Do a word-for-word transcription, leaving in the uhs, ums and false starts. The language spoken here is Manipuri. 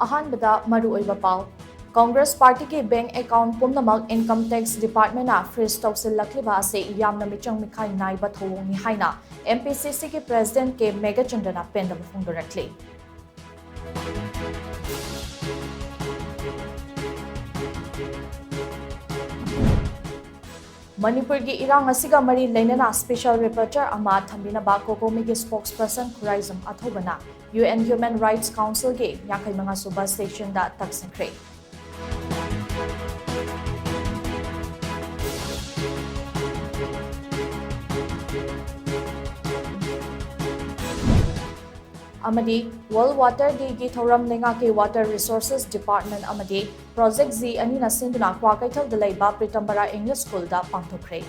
ꯑꯍꯥꯟꯕꯗ ꯃꯔꯨꯑꯣꯏꯕ ꯄꯥꯎ꯫ ꯀꯣꯡꯒ꯭ꯔꯦꯁ ꯄꯥꯔꯇꯤꯒꯤ ꯕꯦꯡꯛ ꯑꯦꯀꯥꯎꯟꯠ ꯄꯨꯝꯅꯃꯛ ꯏꯟꯀꯝ ꯇꯦꯛꯁ ꯗꯤꯄꯥꯔꯠꯃꯦꯟꯠꯅ ꯐ꯭ꯔꯤꯖ ꯇꯧꯁꯤꯜꯂꯛꯂꯤꯕ ꯑꯁꯤ ꯌꯥꯝꯅ ꯃꯤꯆꯪ ꯃꯤꯈꯥꯏ ꯅꯥꯏꯕ ꯊꯧꯑꯣꯡꯅꯤ ꯍꯥꯏꯅ ꯑꯦꯝ ꯄꯤ ꯁꯤ ꯁꯤꯒꯤ ꯄ꯭ꯔꯦꯁꯤꯗꯦꯟꯠ ꯀꯦ ꯃꯦꯘꯆꯟꯗ꯭ꯔꯅ ꯄꯦꯟꯗꯕ ꯐꯣꯡꯗꯣꯔꯛꯂꯤ꯫ ꯃꯅꯤꯄꯨꯔꯒꯤ ꯏꯔꯥꯡ ꯑꯁꯤꯒ ꯃꯔꯤ ꯂꯩꯅꯅ ꯁ꯭ꯄꯦꯁꯦꯜ ꯔꯦꯄꯣꯔꯇꯔ ꯑꯃ ꯊꯝꯕꯤꯅꯕ ꯀꯣꯀꯣꯃꯤꯒꯤ ꯁ꯭ꯄꯣꯛꯁꯄꯔꯁꯟ Khuraijam ꯑꯊꯧꯕꯅ U N human rights ꯀꯥꯎꯟꯁꯤꯜꯒꯤ ꯌꯥꯡꯈꯩ ꯃꯉꯥ ꯁꯨꯕ ꯁꯦꯁꯟꯗ ꯇꯛꯁꯤꯟꯈ꯭ꯔꯦ꯫ ꯑꯃꯗꯤ ꯋꯥꯔꯜꯗ ꯋꯥꯇꯔ ꯗꯦꯒꯤ ꯊꯧꯔꯝ ꯂꯩꯉꯥꯛꯀꯤ ꯋꯥꯇꯔ ꯔꯤꯁꯣꯔꯁꯦꯁ ꯗꯤꯄꯥꯔꯠꯃꯦꯟꯠ ꯑꯃꯗꯤ ꯄ꯭ꯔꯣꯖꯦꯛ ꯖꯤ ꯑꯅꯤꯅ ꯁꯤꯟꯗꯨꯅ ꯀ꯭ꯋꯥꯀꯩꯊꯦꯜꯗ ꯂꯩꯕ ꯄꯤꯇꯝꯕꯔꯥ ꯏꯪꯂꯤꯁ ꯁ꯭ꯀꯨꯜꯗ ꯄꯥꯡꯊꯣꯛꯈ꯭ꯔꯦ꯫